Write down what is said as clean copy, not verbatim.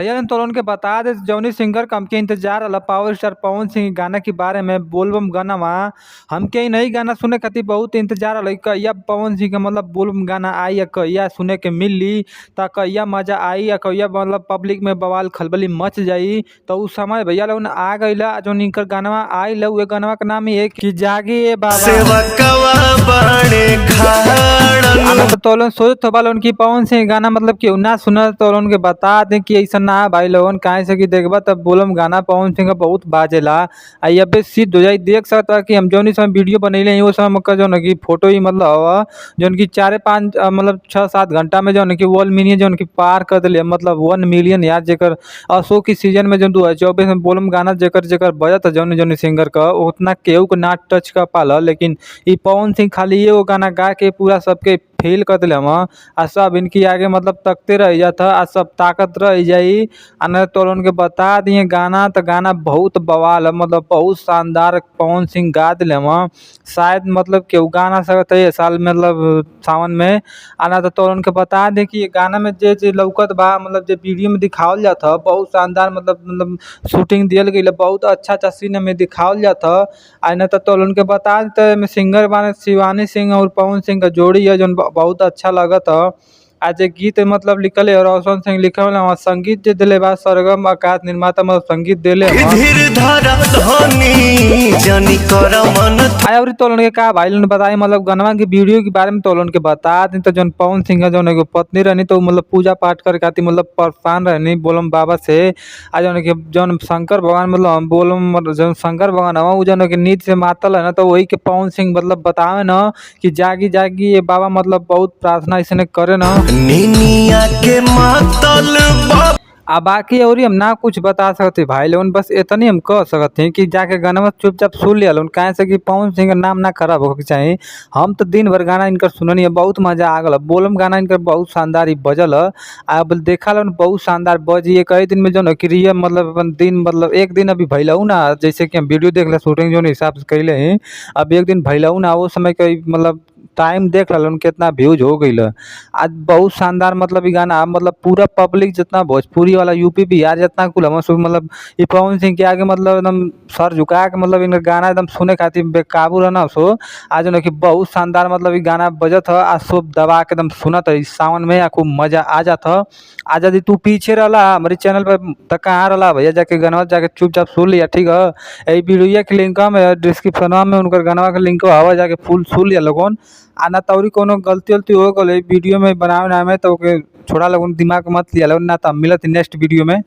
भैया तोलन के बता दे जौनी सिंगर का हमके इंतजार रहल पावर स्टार पवन सिंह गाना के बारे में बोलबम गाना हमके नई गाना सुने खातिर बहुत इंतजार रहल। कहिया पवन सिंह के मतलब बोलबम गाना आई या कहिया सुने के मिली त कहिया मजा आई या कहिया मतलब पब्लिक में बवाल खलबली मच जाई। तो उ समय भैया लोगन आ गइल जौन इनकर गाना आइल उहे गाना के नाम ये कि जागी ए बाबा सेवकवा बाणे खाड़न। तो सोचत होबा लोगन की पवन सिंह गाना मतलब केहू ना सुनत तो लोगन के बता दें कि ऐसा ना भाई लोगन काहे से कि देखबा तब बोलम गाना पवन सिंह का बहुत बाजेला। आ अबे सिद्ध हो जाई देख सकता कि हम जौन समय वीडियो बनैले हई ओ समय मक्का जौन की फोटो ही मतलब जौन की 4-5 मतलब 6-7 घंटा में जौन की 1 मिलियन जौन की पार कर दिले मतलब 1 मिलियन यार जेकर अशोक की सीजन में जौन 2024 में बोलम गाना जेकर जेकर बजत जौन जौन सिंगर का उतना केहू के ना टच कर पाल। लेकिन ई पवन सिंह खाली एगो गाना गा के पूरा सबके फेल कर दिले हम आ सब इनकी आगे मतलब तकते रह जात आ सब ताकत रह जाई। आ न तो उनके बता दिए गाना तो गाना बहुत बवाल है मतलब बहुत शानदार पवन सिंह गा दिले हम। शायद मतलब केहू गा ना सकत है साल मतलब सावन में। आ ना तो उनके बता दे कि गाना में जे जे लौकत बा मतलब जे वीडियो में दिखावल जात ह बहुत शानदार मतलब शूटिंग दियल गइल बहुत अच्छा अच्छा सीन में दिखावल जात ह। आ न तो उनके बता देते सिंगर बाने शिवानी सिंह और पवन सिंह का जोड़ी है जौन बहुत अच्छा लगत ह। आ जे गीत मतलब लिखले और रोशन सिंह लिखल हवन संगीत जे दिले बा सरगम आकाश निर्माता मतलब संगीत देले हवन। धीर धरा धनी जनी कर मन। आय अउरी तोलन के का भाई लोगन बताई मतलब गनवा के वीडियो के बारे में तोलन के बता दी। तो जौन पवन सिंह जौन एगो पत्नी रहनी तो मतलब पूजा पाठ करे खातिर मतलब परेशान रहनी बोलम बाबा से। आ जौन के जौन शंकर भगवान मतलब बोलम जौन शंकर भगवान हवन उ जौन के नींद से मातल है ना तो वही के पवन सिंह मतलब बतावे न कि जागी जागी ये बाबा मतलब बहुत प्रार्थना ऐसने करे न। निनिया के मातल बा। आ बाकी अउरी हम ना कुछ बता सकते भाई लोगन बस इतनी हम कह सकते हैं कि जाके गाना चुपचाप सुन लिया लोगन काहे से कि पवन सिंह के नाम ना खराब होके चाही। हम तो दिन भर गाना इनकर सुननी है बहुत मजा आ गल बोलम गाना इनकर बहुत शानदार ही बजल। आ अब देखा लोगन बहुत शानदार बजी कई दिन में जौन क्रिया मतलब अपन दिन मतलब एक दिन अभी भइलहु ना जैसे कि हम वीडियो देखले शूटिंग जौन हिसाब से कैले ही अब एक दिन भइलहु ना वो समय के मतलब टाइम देख लन कितना व्यूज हो गइल। आज बहुत शानदार मतलब ई गाना मतलब पूरा पब्लिक जितना भोजपुरी वाला यूपी बिहार जितना कुल हम सब मतलब ई पवन सिंह के आगे मतलब एकदम सर झुका के मतलब इनकर गाना एकदम सुने खातिर बेकाबू रहना सो। आज जौन की बहुत शानदार मतलब ई गाना बजत ह आ सब दबा के एकदम सुनत ह सावन में आ खूब मजा आ जात ह। आ यदि तू पीछे रहला हमारी चैनल पर त कहाँ रहला भैया जाके गाना जाके चुपचाप सुन लिया ठीक है। ई वीडियो के लिंक में डिस्क्रिप्शन में उनकर गाना के लिंक हवा जाके फुल सुन लिया लोगन। आ ना तौरी कोनो गलती उलती हो गइल वीडियो में बनावे ना में तो ओके छोड़ा लोगन दिमाग मत लिया लोगन ना त मिलत नेक्स्ट वीडियो में।